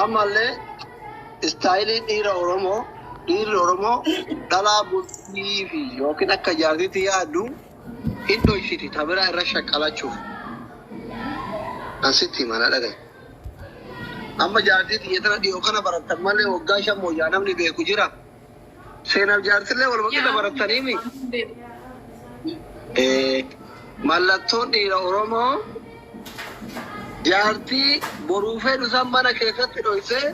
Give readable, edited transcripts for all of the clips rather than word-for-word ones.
Ammallee istaayiliin dhiira Oromoo, dhiirri Oromoo dhalaa bultii fi yookiin akka jaartiitti yaaddu hin dhoysiti ta biraa irra shaqqalachuuf. An sitti hima, na dhagaye. Amma jaartii tiyya tana dhiyoo kana barattan malee waggaa 5 mooyyaa namni beeku jira. Seenaaf jaartillee waluma qixa barattaniimi. Mallattoon dhiira Oromoo jaartii boruu fedhu san mana keessatti dhoysee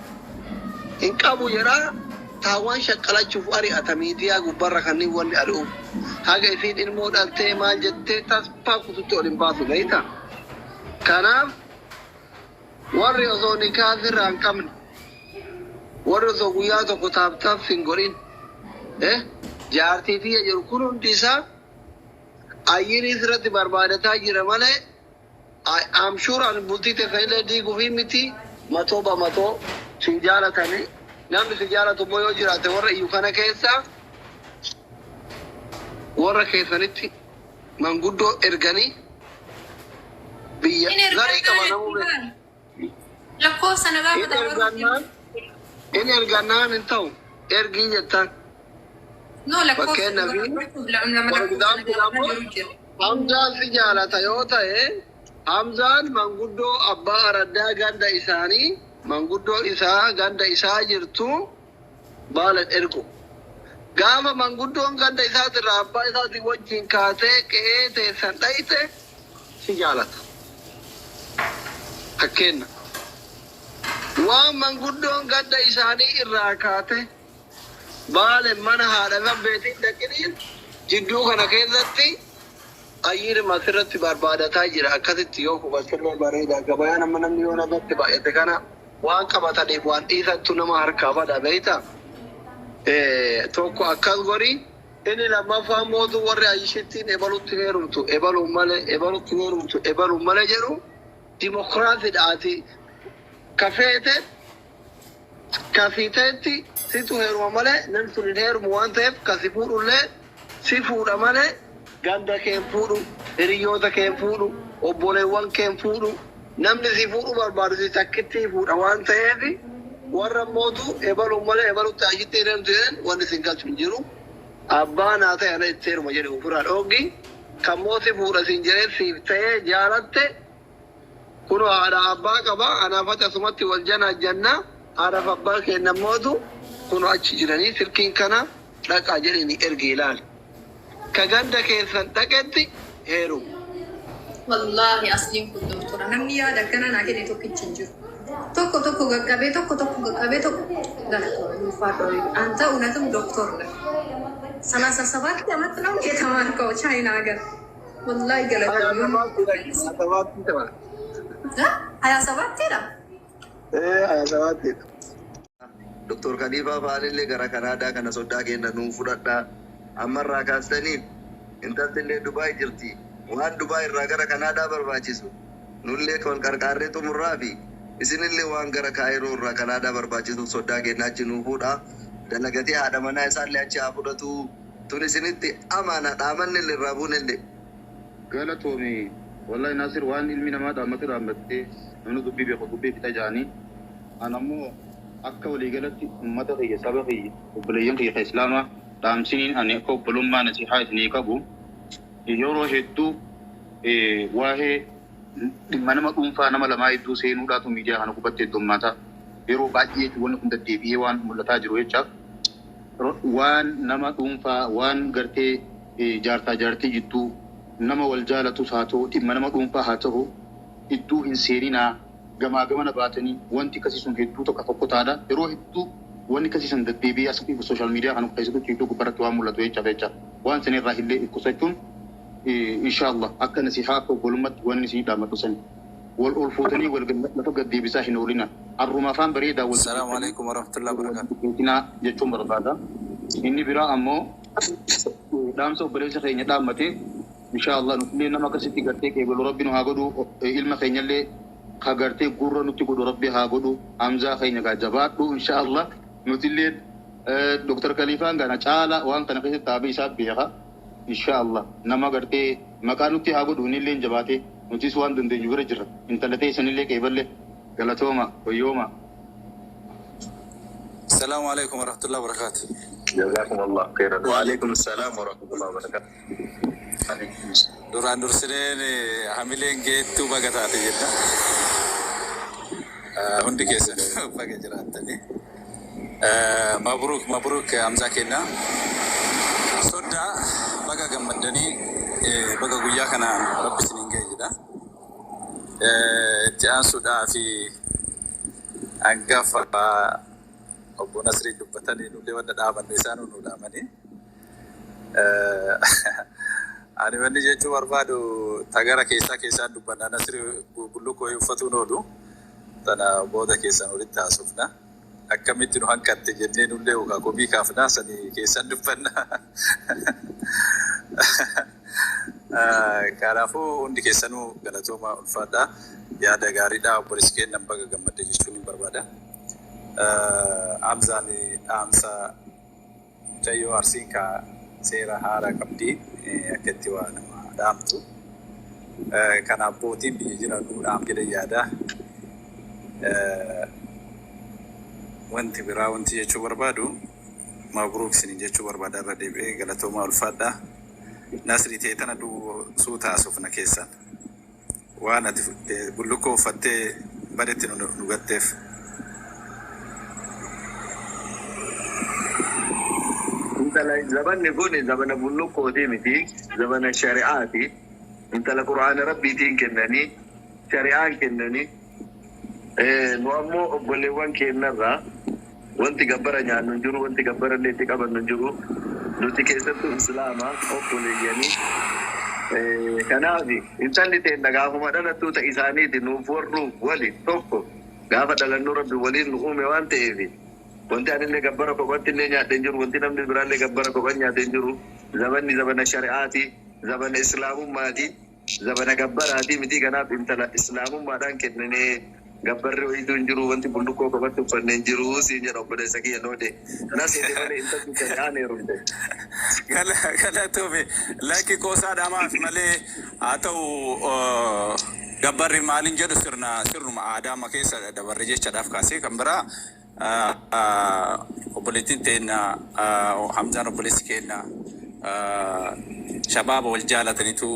hin qabu jedha, taawwan shaqqalachuuf ari'ata. Miidiyaa gubbarra kanneen wanni ari'uuf haga isiin ilmoo dhaltee maal jettee tasfaa kututti ol hin baasu, beeyta. Kanaaf warri osoo nikaa sirraa hin qabne, warri osoo guyyaa tokko tap tap hin godhin jaartii tiyya jedhu kun hundi isaa ayyirii sirratti barbaadataa jira malee I'm sure ani bultii teessanillee diiguufii miti. 100% sin jaalatanii. Namni si jaalatu immoo yoo jiraate, warra iyyu kana keessa warra keessanitti manguddoo erganii biyya Inni zarii qaba namuu beeku. Lakkoofsa na In gaafata. ergannaan, in ergannaan hin ta'u, ergii jettaan. No, lakkoofsa Fakkeenyaaf, lama for lakkoofsa na example, gaafata ammoo jiru jira. Hamzaan si jaalata yoo ta'e, Hamzaan manguddoo abbaa araddaa ganda isaanii, manguddoo isaa ganda isaa jirtu baala ergu. Gaafa manguddoon ganda isaatirraa abbaa isaatii wajjin kaatee qe'ee teessan dhayite, si jaalata. Fakkeenna. Waan manguddoon ganda isaanii irraa kaate baale mana haadha sabbeetiin dhaqiniin jidduu kana keessatti ayyirma asirratti barbaadataa jira. Akkasitti yoo hubatillee bareeda. Gabayaan amma namni yoo namatti baay'ate kana waan qabataniif waan dhiisantu nama harkaa bada, beeyta. Tokko akkas godhi. Inni lammaffaan mootu warri ayyishittiin ebalutti heerumtu, ebaluun malee, ebalutti heerumtu, ebaluun malee jedhu dimokiraasiidhaati. Kafeete kasiiteetti situ heeruma malee namni sun hin heerumu waan ta'eef, kasi fuudhullee si fuudha malee ganda keen fuudhu, hiriyoota keen fuudhu, obboleewwan keen fuudhu. Namni si fuudhu barbaadu si takkitti fuudha waan ta'eef, warra mootu ebaluun malee, ebalutti ayyitti hin heerumtu jedhan, wanni sin galchu hin jiru. Abbaa naa ta'e ana itti heeruma jedhe ofirraa dhooggi. Kan moo si fuudha siin jedhee siif ta'ee jaalatte, kunoo haadha abbaa qaba, anaaf ati asumatti wal janaa janna, haadhaaf abbaa kenna mootu kunoo achi jiranii silkiin kana dhaqaa jedhini ergi ilaali. Ka ganda keessan dhaqetti heerumu. Wallaahi asliin kun doktora, namni yaada akkanaa naa kenne tokkichi hin jiru. Tokko tokko qaqqabee, tokko tokko qaqqabee, tokko galatoomii ulfaadhu. አንተ እውነትም ዶክተር ነህ። 37 ዓመት ነው የተማርከው ቻይና ሀገር። ወላሂ galatoomi. 27 ta'a. 27 dha. 27. Doktor Khaliifaa fa'aalillee gara Kanaadaa kana soddaa keenya nuu fudhadhaa. Ammarraa kaastaniif intalti illee Dubaay jirti. Waan Dubaay irraa gara Kanaadaa barbaachisu nullee wal qarqaarree xumurraa fi isinillee waan gara Kaayiroo irraa Kanaadaa barbaachisu soddaa keenya achi nuu fuudha. Dalagatee haadha manaa isaallee achi haa fudhatu. Tun isinitti amaana, dhaamanni illee irraa buunillee. Galatoomi. Wallahi Naasir, waan ilmi namaa dhaammatu dhaammattee, namni dubbii beeku dubbii fixa ja'anii. An ammoo akka waliigalatti ummata kiyya, saba kiyya, obboleeyyan kiyya ka islaamaa dhaamsiniin ani akka obbolummaa nasihaa isinii qabu, yeroo hedduu waa'ee dhimma nama dhuunfaa nama lamaa hedduu seenuudhaatu miidiyaa kana gubbatti heddummaata. Yeroo baay'ee wanni kun deddeebi'ee waan mul'ataa jiru jechaaf, waan nama dhuunfaa, waan gartee jaartaa jaartii jidduu, nama wal jaalatus haa ta'u, dhimma nama dhuunfaa haa ta'u, iddoo hin seeninaa. Gamaa gamana baatanii wanti akkasii sun hedduu tokko fokkotaadha. Yeroo hedduu wanni akkasii sun deddeebi'ee as social media kana keessattuu TikTok gubbaarratti waan mul'atu jechaaf jecha waan sanirraa illee of qusachuun, inshallah, akka nasihaa akka obbolummaatti wanni isinii dhaammadhu sani. Wal ol fuutanii wal lafa gad deebisaa hin oolina. Arruma afaan bareedaa wal السلام عليكم ورحمة الله وبركاته. Dubbatinaa jechuun barbaada. Inni biraa ammoo dhaamsa obboleessa keenya dhaammate, inshallah, nutillee nama akkasitti gartee qeebalu Rabbi nu haa godhu. Ilma keenyallee ka gartee gurra nutti godhu Rabbi haa godhu. Hamzaa keenya gaa jabaadhu, inshallah. Nutillee Dr. Kaliifaan gana caala waan kana keessatti dhaabee isaa beeka. Inshallah, nama gartee maqaa nutti haa godhu, innillee jabaate nutis waan dandeenyu bira jirra. Intala teessanillee qeeballe. Galatooma, wayyooma. السلام عليكم ورحمة الله وبركاته. جزاكم الله خيرا. وعليكم السلام ورحمة الله وبركاته. Duraan dursineen hamileen geettuu baga taate jenna. Hundi keessan baga jiraattanii. مبروك مبروك Hamzaa keenya. Soddaa, baga gammaddanii, baga guyyaa kanaan Rabbi isiniin ga'e jedha. Itti aansuudhaa fi hangafa obbo Nasrii dubbatanii nullee wanta dhaabannu isaan nu dhaamanii. Ani wanni jechuu barbaadu tagara keessaa keessaan dubbanna. Nasri bullukkoo uffatuun oolu tana booda keessan walitti haasofna. Akkamitti nu hanqatte jennee nullee yookaan komii kaafna sanii keessan dubbanna. Kanaafuu hundi keessanuu galatooma, ulfaadha. Yaada gaariidha. Obboleessi kennan baga gammadde jechuun hin barbaada. Hamzaan dhaamsa mucayyoo Arsiin kaa seera haaraa qabdi akka itti waa nama dhaamtu. Kana abbootiin biyya jiran nu dhaam jedhee yaada. Wanti biraa wanti jechuu barbaadu مبروك isiniin jechuu barbaada, irra deebi'ee galatoomaa, ulfaadha. Nasrii ta'e tana suuta haasofna keessan. Waan ati bullukkoo uffattee badetti nu gatteef. Intala zabanni kun zabana bullukkooti miti, zabana shari'aati. Intala Qur'aana Rabbiitiin kennanii, shari'aan kennanii. Nu ammoo obboleewwan keenyarraa wanti gabbara nyaannu hin jiru, wanti gabbara illee itti qabannu hin jiru. Nuti keessattuu Islaama obboleeyyanii. Kanaaf intalli teenna gaafuma dhalattuu ta isaaniiti, nuuf warruuf wali tokko, gaafa dhalannu Rabbi waliin nu uume waan ta'eef, wanti anillee gabbara kophatti illee nyaadhe hin jiru, wanti namni biraallee gabbara kophan nyaate hin jiru. Zabanni zabana shari'aati, zabana Islaamummaati, zabana gabbaraati miti. Kanaaf intala Islaamummaadhaan kenninee gabbarri wayituu hin jiru, wanti bullukkoo kophatti uffanne hin jiru siin jedha obboleessa kiyya loode. Nas jedhe malee intalli shari'aan heerumte. Galatoome, lakki qoosaa dhamaaf malee haa ta'u, gabbarri maaliin jedhu sirna sirnuma aadaa amma keessa dabarre jechaadhaaf kaasee. Kan biraa obboleettiin teenna, Hamzaan obboleessi keenya, shabaaba wal jaalataniitu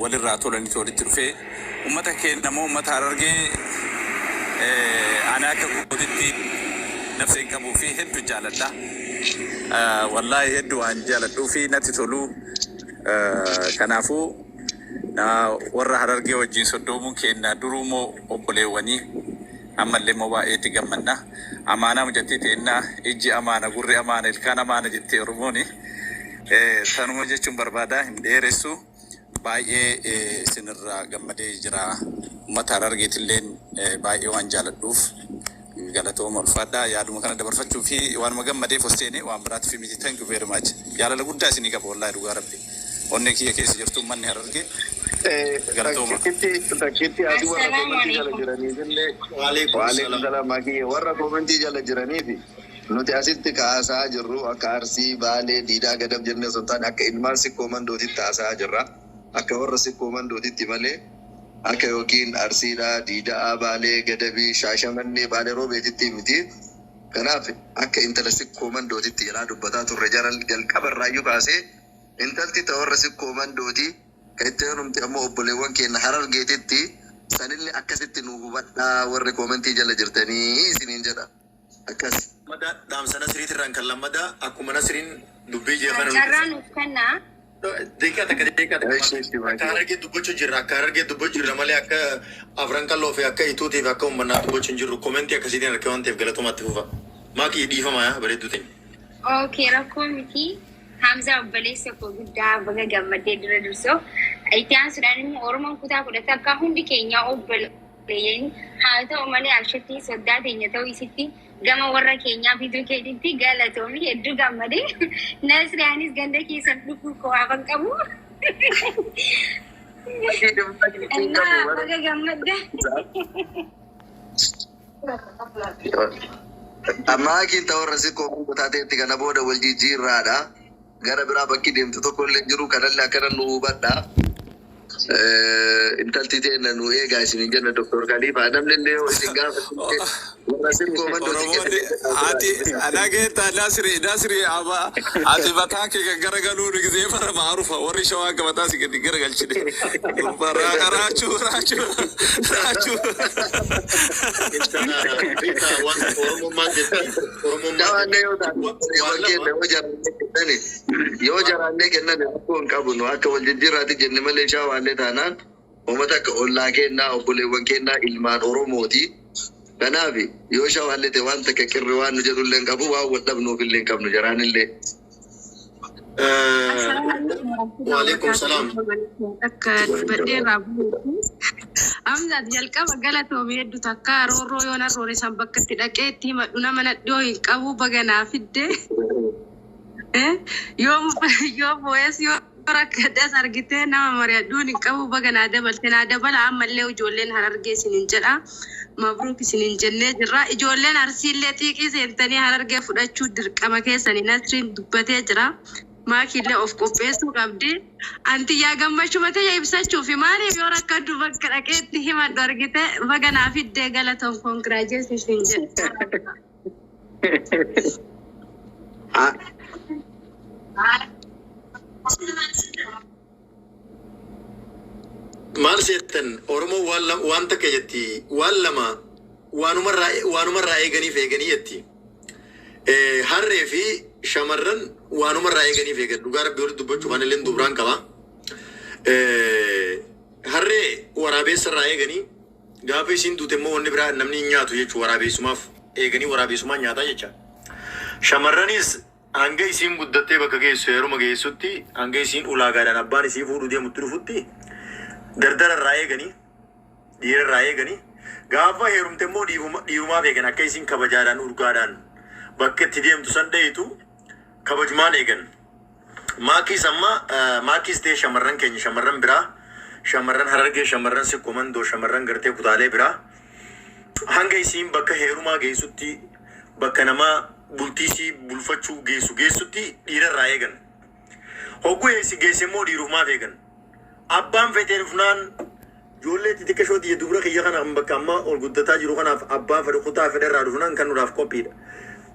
walirraa tolaniitu walitti dhufee. Ummata keenya immoo ummata Harargee ani akka gootitti nafseen qabuu fi hedduu jaaladha. Wallaahi hedduu waan jaaladhuu fi natti tolu. Kanaafuu warra Harargee wajjin soddoomuun keenya duruu immoo obboleewwanii ammallee immoo baay'eetti gammanna. Amaanaa mucattii teennaa, ijji amaana, gurri amaana, ilkaan amaana jettee Oromooni. Tanuma jechuun barbaada, hin dheeressu. Baay'ee isinirraa gammadee jira. Uummata Harargeetilleen baay'ee waan jaaladhuuf galatooma, ulfaadha. Yaaduma kana dabarfachuu fi waanuma gammadeef ol waan biraatiif miti. Thank you very much. Jaalala guddaa isinii qaba wallaahi, dhugaa Rabbi. Onnee kiyya keessa jirtu uummanni Harargee. Galatooma. Takkitti adii warra Assalaamu koomentii jala alaikum. jiraniifillee. وعليكم وعليكم السلام. سلام. Makiyye, warra koomentii jala jiraniifi nuti asitti kaasaa jirru akka Arsii, Baalee, Diidaa, Gadab jennee osoo hin taane akka ilmaan Sikkoo Mandootitti haasa'aa jirra. Akka warra Sikkoo Mandootitti malee akka yookiin Arsiidhaa, Diidaa, Baalee, Gadabii, Shaashamannee, Baalee Roobeetitti miti. Kanaaf akka intala Sikkoo Mandootitti jedhaa dubbataa turre. Jara jalqaba irraayyuu kaasee intalti ta warra Sikkoo Mandooti, kan itti heerumte ammoo obboleewwan keenya Harargeetitti. Sanillee akkasitti nu hubadhaa warri koomentii jala jirtanii isiniin jedha. Akkas. Lammadaa dhaamsa Nasriitirraan kan lammadaa akkuma Nasriin dubbii jee kana Carraa nuuf kennaa. Deeqaa takka, deeqaa takka. Eeshi, Akka maakii. Harargee dubbachuu jirra, akka Harargee dubbachuu jirra malee akka Afran Qalloo fi akka Ituutii fi akka uummanaa dubbachuu hin jirru. Komentii akkasiitiin harkee waan ta'eef galatoomatti fufa. Maakii, dhiifama yaa bareedduu ta'e. Okay, rakkoo miti. Hamzaa obboleessa koo guddaa, baga gammaddee dura dursoo. Itti aansuudhaan immoo Oromoon kutaa 11 hundi keenya obboleeyyan haa ta'u malee ashattii soddaa teenya ta'uu isitti gama warra keenyaa fiduu keetitti galatoomi, hedduu gammadee. Nasri, anis ganda keessan dhufuu koo hafan qabu. Innaa baga gammadda. Amma hakiin ta warra Sikkoo Mandoo taateetti kana booda wal jijjiirraadha. Gara biraa bakki deemtu tokko illee jiru, kanallee akkana nu hubadhaa. Intalti teenna nu eegaa isin jenna Doktor Khalifa. Namni illee yoo isin gaafate warra sirkoo mandoo. Oromoonni ati dhageetta Nasri Nasri ama ati mataa kee garagaluu gisee fara maarufa warri shawaa akka mataa si gadi garagalchine. Raachuu raachuu raachuu. Beektaa waan Oromummaan jetti Oromummaan Shawaallee yoo taate waan kenna lama yoo jaraannee kennan rakkoo hin qabu. Nu akka wal jijjiirraatti jenne malee shawaallee taanaan uummata akka ollaa kennaa, obboleewwan kennaa, ilmaan Oromooti. Kanaaf yoo shawaallee ta'e waan takka qirri waan nu jedhu illee hin qabu, waan wal dhabnuuf illee hin qabnu jaraan illee. Waalaikum salaam. Akka dubbadheerraa bu'uuti. Amzaat jalqaba galatoomii hedduu takka roorroo yoon arroore san bakka itti dhaqee itti himadhu nama nadhiyoo hin qabu baganaa fidde. Yoo boo'es yoo rakkadhes argitee nama mari'adhuun hin qabu baganaa dabalte naa dabala. Ammallee ijoolleen Harargee isiniin jedha. Mabruuk isiniin jennee jirra. Ijoolleen Arsiillee xiiqii seentanii Harargee fudhachuu dirqama keessanii Nasriin dubbatee jira. Maakiillee of qopheessuu qabdi. Anti yaa gammachuu ta'e ibsachuu fi maaliif yoo rakkadhu bakka dhaqee itti himadhu argite baganaa fiddee galatoon congratulations jedha. Maal seettan Oromoo waan lama waan takka jetti, waan lama waanumarraa eeganiif eeganii jetti. Harree fi shamarran waanumarraa eeganiif eegan. Dhugaa rabbii walitti dubbachuu kan illee dubraan qaba. Harree waraabessarraa eeganii gaafa isiin duute immoo wanni biraa namni hin nyaatu jechuudha, waraabeessumaaf eeganii waraabeessumaan nyaataa jecha. Shamarranis hanga isiin guddattee bakka geessu heeruma geessutti, hanga isiin ulaagaadhaan abbaan isii fuudhuu deemutti dhufutti dardararraa eeganii dhiirarraa eeganii, gaafa heerumte immoo dhiirumaaf eegan, akka isiin kabajaadhaan urgaadhaan bakka itti deemtu san dhayitu kabajumaan eegan. Maakiis amma maakiis ta'e shamarran keenya, shamarran biraa, shamarran Harargee, shamarran Sikkomandoo, shamarran gartee kutaalee biraa hanga isiin bakka heerumaa geessutti, bakka namaa bultii isii bulfachuu geessu geessutti dhiirarraa eegan. Hogguu eessi geesse immoo dhiirumaaf eegan. Abbaan fetee dhufnaan ijoollee xixiqqashoo tiyya dubra kiyya kana kan bakka amma ol guddataa jiru kanaaf abbaan fedhe kutaa fedhe irraa dhufnaan kan nuraaf qophiidha.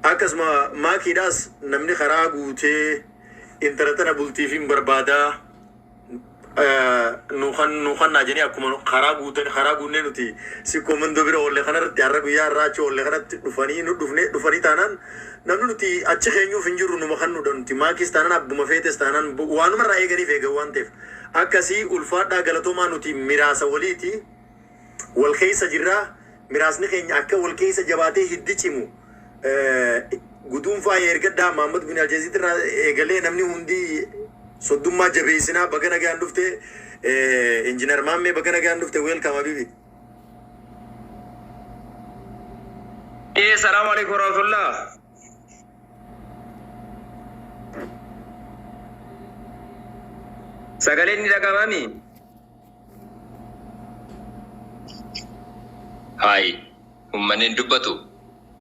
Akkasuma maakiidhaas namni karaa guutee intala tana bultiif hin barbaadaa nu kan nu kannaa jedhanii akkuma karaa guutan karaa guunnee nuti sikkoo mandoo bira oolle kanarratti har'a guyyaa har'aa achi oolle kanatti dhufanii nu dhufne dhufanii taanaan namni nuti achi keenyuuf hin jirru numa kan nudha. Nuti maakis taanaan abbuma feetes taanaan waanumarraa eeganiif eegan waan ta'eef akkasii ulfaadhaa galatoomaa. Nuti miraasa waliiti wal keessa jirraa, miraasni keenya akka wal keessa jabaatee hiddi cimu guduunfaa ergadhaa Mahammad bin Aljeezit irraa eegalee namni hundi soddummaa jabeessinaa. Baga nagaan dhufte injinar Maammee, baga nagaan dhufte, welcome habibi. Salaamu alaikum warahmatullah. Sagaleen ni dhaga'amami? Hayi, uummanni hin dubbatu.